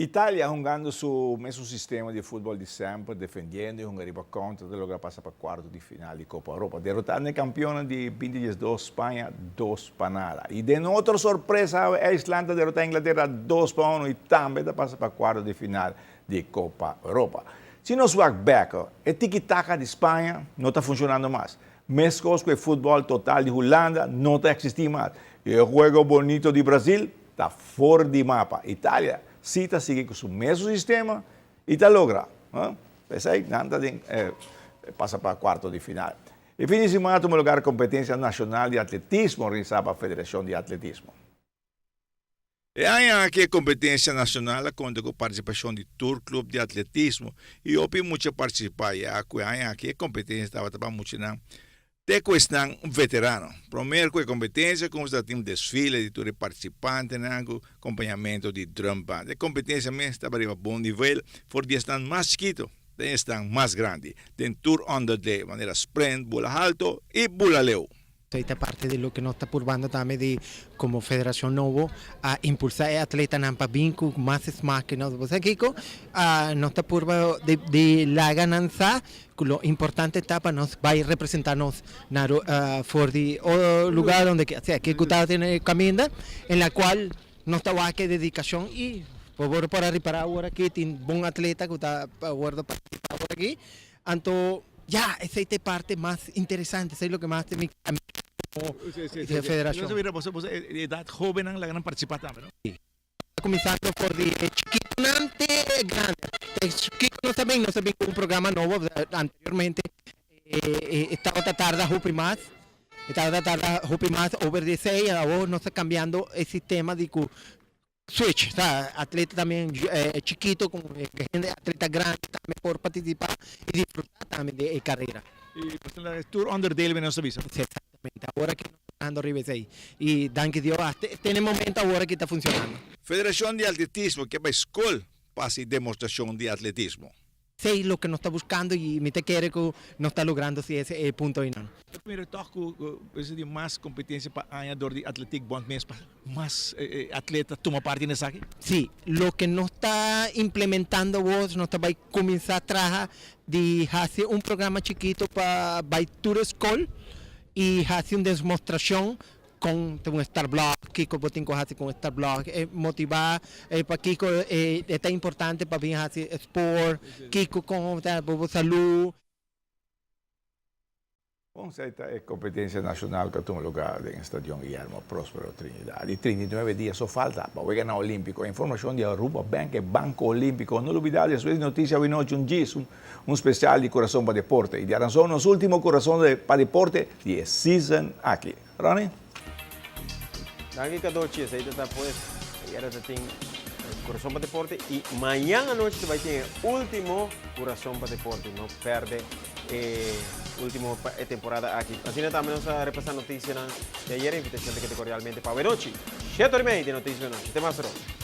Italia hungando su mesun sistema di futbol di semper, defendiendo y hunga riba contra ta logra pasa pa cuarto di final di Copa Europa, derotando e campeonnan di 2012 Spaña 2-0. Y den otro sorpresa awe IJsland ta derota Inglaterra 2-1 y tambe ta pasa pa cuarto di final di Copa Europa. Si nos wak bek, e tiki-taka di Spaña no ta funcionando mas. Mescos cu e futbol total di Hulanda no ta existi mas. Y e juego bonito di Brasil ta for di mapa. Italia si ta sigui cu su mesun sistema y ta logra. P'esey nan ta den pasa pa cuarto di final. E fin di simana tuma lugar competencia nacional di atletismo organisa pa Federacion di Atletismo. E aña aki e competencia nacional a conta cu participacion di tur club di atletismo y hopi mucha participa ya cu e aña aki e competencia tabata pa muchanan Te ku esnan veterano. Promer ku e kompetensia kumsa ta tin un desfile di tur e partisipantenan ku kompañamentu di drumband. E kompetensia mes tabata riba bon nivel for di esnan mas chikitu te esnan mas grandi den tur onderdeel manera sprint, bula halto i bula leu. Esei ta parti di loke nos ta purbando tambe di komo federashon nobo a impulsá e atletanan pa bin ku mas smak. Nos bo sa kiko? Nos ta purba di laga nan sa Cu lo importante ta pa nos bay representa nos na for di otro lugar donde que sea que ta tene caminda en la cual nos ta wak e dedicacion y bo por a ripara awor aki tin bon atleta cu ta wordo participa awor aki anto ya esey ta e parte mas interesante esey loke mas mi como federacion. Edad hobennan laga nan participa tambe no? Kuminsando for di e chikitonan te e grandi. E chikito nos ta bin, nos ta bin ku un programa nobo, anteriormente e tabata tarda hopi mas, e tabata tarda hopi mas over di esei, awor nos ta kambiando e sistema di ku switch, sa atleta tambe chikito ku hende atleta grandi tambe por partisipá i disfrutá tambe di e karera. I pasobra tur onderdeel nos ta bisa. Exactamente, awor aki nos ta trahando riba esei y danki Dios hasta te momento awor aki ta funcionando. Federacion di Atletismo ke bai skol pa hasi demostracion di atletismo. Esei loke nos ta buscando y mi ta kere cu nos ta logrando si ese e punto einan. Ta mira tog cu mester di mas competencia pa aña dor di Atletiek Bond mes pa mas atleta tuma parti na esaki? Si, loke nos ta implementando awor, nos ta bai cuminsa traha di haci un programa chikito pa bai tur escol y haci un demostracion con un start block, kico bo tin cu haci cu un start block, e motiva pakico e ta importante pa bin haci sport, kico con ta bo salud. Bon, esei ta e competencia nacional cu a tuma lugar den Stadion Guillermo Prospero Trinidad. Di 39 dia so falta pa Weganan Olimpico. E informacion di Aruba Bank, e Banco Olimpico. No lubida despues di noticia awinochi un djis, un special di Curason pa Deporte. Y di aranson nos ultimo Curason pa Deporte di e season aki. Ronnie? Danki Cadochi, esei ta ta pues ayera ta tin Curason pa Deporte y mañan anochi ta bai tin e ultimo Curason pa Deporte. No perde e ultimo pa e temporada aki. Asina tambe nos a repasa noticianan di ayera. Invitacion ta keda cordialmente pa awenochi, shete ora y media di Noticia Anochi. Te mas rond.